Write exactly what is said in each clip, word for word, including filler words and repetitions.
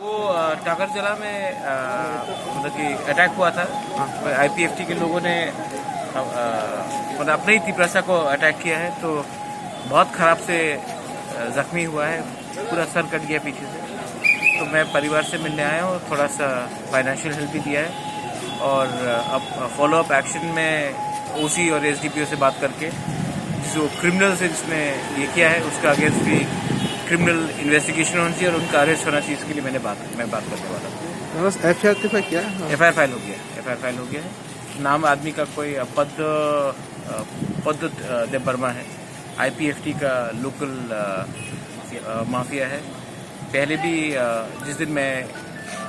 वो, अ, टाकरजला में, अ, मतलब कि अटैक हुआ था। हाँ। आईपीएफटी के लोगों ने, अ, अ, मतलब अपने ही तिपरासा को अटैक किया है, तो बहुत ख़राब से, अ, जख्मी हुआ है, पूरा सर कट गया पीछे से। तो मैं परिवार से मिलने आया हूँ, थोड़ा सा फाइनेंशियल हेल्प भी दिया है। और, अ, अब फॉलो अप एक्शन में ओसी और एसडीपीओ से बात करके जो क्रिमिनल्स है जिसने ये किया है, उसका अगेंस्ट भी क्रिमिनल इन्वेस्टिगेशन होना चाहिए और उनका अरेस्ट होना चाहिए, इसके लिए मैंने बात, मैं बात करने वाला हूँ। बस एफआईआर तो क्या? एफआईआर फाइल हो गया, एफआईआर फाइल हो गया है। नाम आदमी का कोई, अ, पद, अ, पद, अ, देव वर्मा है, आईपीएफटी का लोकल, अ, अ, माफिया है। पहले भी, अ, जिस दिन मैं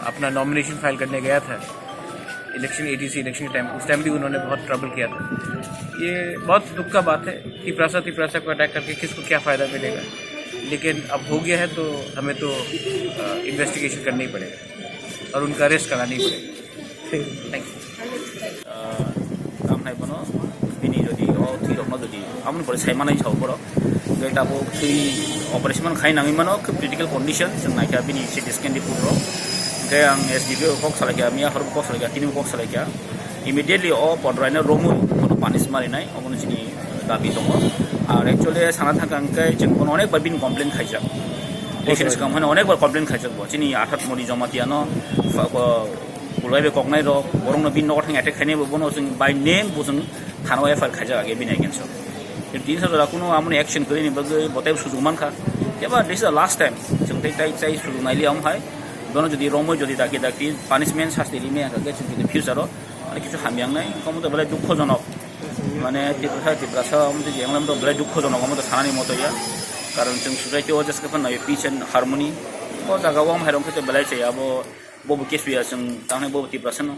अपना नॉमिनेशन फाइल करने गया था इलेक्शन, एडीसी इलेक्शन के टाइम, उस टाइम भी उन्होंने बहुत ट्रबल किया था। ये बहुत दुख का बात है कि तिपरासा तिपरासा को अटैक करके किसको क्या फ़ायदा मिलेगा, लेकिन अब हो गया है तो हमें तो, अ, इन्वेस्टिगेशन करना ही पड़ेगा और उनका अरेस्ट कराना ही पड़ेगा। Thank you. Thank you. Ah, tamo hai bono, bini jodi o thwi rokno jodi amoni pore sai manai sao borok, hwnkhe tabuk thwi operation khai nangwi mano, khe critical condition, chwng naikha bini C T scan report rok. Hwnkhe ang S D P O kok salaikha, miya horok kok salaikha, tini kok salaikha. Immediately o podrai no romwi bono punish marinai, omono chini dabi tongo. Ar actually sana thangkha hwnkhe chwng bono onek bar bini complain khaijak. Election swkang phano onek bar complain khaijak bo. Chini Athat Modi Jamatia no, fa-, bo, Kulai bai koknai rok, borok no bini nogo thang attack khainai bo, bono chwng by name bo chwng thana o F I R khaijak age bini against o. Tini sa jora kuno amoni action kwrwini bagwi bo tei sujuk mankha. Eba this is the last time. Chwng tei tai tai sujuk naili am hai. Bono jodi romwi jodi daki daki punishment sasti rimwi ang khe chwng tini future o ani kisu hamya wngnai. Omo to belai dukhojonok. Mane Tiprasa, Tiprasa omo to jenglam to belai dukhojonok omo to sanani moto ya. Karon chwng society o jeske phano peace and harmony. O jaga o am hai rok khe belai chaya bo. Bobo kesuya chwng tangnai bobo Tiprasa no.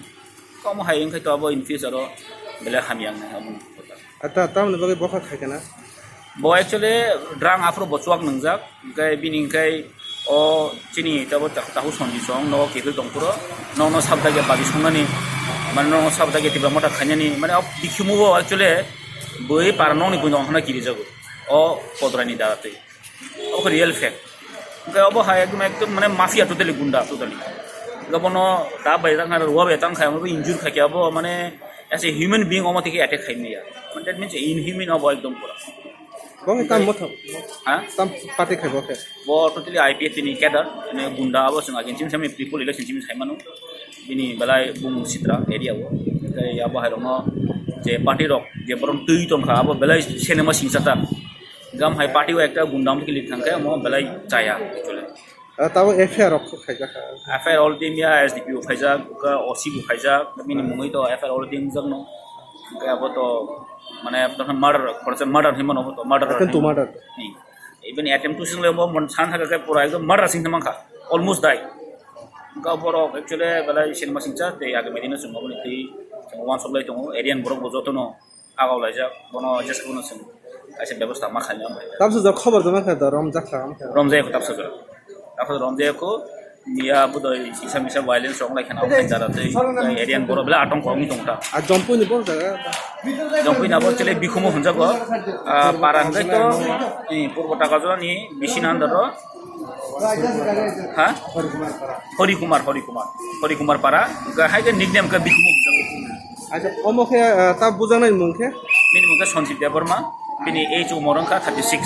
Komo hai wngkhe to abo in future o belai hamya wngnai abo. Ata tamni bagwi bokha khaikha na? Bo actually drang aphuru bo chuak nwngjak, hwnkhe bini hwnkhe o chini tabo ta-, tahu Sonji song nogo kiphil tongphuru, nokno sabdagya bagi songnani, mane nokno sabdagya Tipra Motha khainani, mane o bikhimu bo actually bui para nokni buino wngkhana kirijago o Kodraini dara twi. Obo khe real fact. Hwnkhe obo hai ekdom, ekdom mane mafia, totally gunda, totally. Hwnkhe bono ta bai tang kha, rua bai tang kha, omo injure kha khe abo mane as a human being omo tike attack khai maya. Mane that means inhuman obo ekdom pura. Bo khe tam mothok? Ha? Tam party khai bo khe? Bo totally I P F T ni cadre, mane gunda abo chwng again chini samani pre-poll election chini sai mano. Bini belai bumung sitra area o. Hwnkhe abo hai rokno je party rok je borom twi tong kha abo belai cinema singsa ta. Gam hai party o ekta gundam kilik thang khe omo belai chaya actually. Ah, tabo F I R rok kho khaijak kha. F I R already mia S D P O khaijak, ka O C bo khaijak, bini mungwi to F I R already wngjak no. Hwnkhe abo to mane to murder, khoroksa murder hinmano, to murder. Akin to hinmano. Murder. Ni. Even attempt to sing le mo mon san ha khe pura ekdom murder sing mankha. Almost die. Hwnkhe borok actually belai cinema singsa tei agami dino chwng omo ni twi chwng uansuk lai tongo, area ni borok bo jotono. Agau laijak, bono jeske bono chwng kaisa bebosta ma khaina bai. Tamsa jok khobor joma khe do romjak kha, romjak kha. Romjak kho tamsa jok. Tamsa romjak kho, niya budoi isa misa violence rok lai khana, okhai dara tei area ni borok bela atong kong tong ta. A jompui ni bor jaga. Jompui na bor chele bikhumo hunjak go. Ah, para hwnjak to, ni purbo taka jora ni bisi na andar ro. Ha? Hori Kumar, Hori Kumar. Hori Kumar para, ga hai ga nickname ka bikhumo hunjak go. Acha, omo khe, ah, ta bujaknai mung khe? Bini mung khe Sanjib Debbarma, bini age umor wngkha thirty six.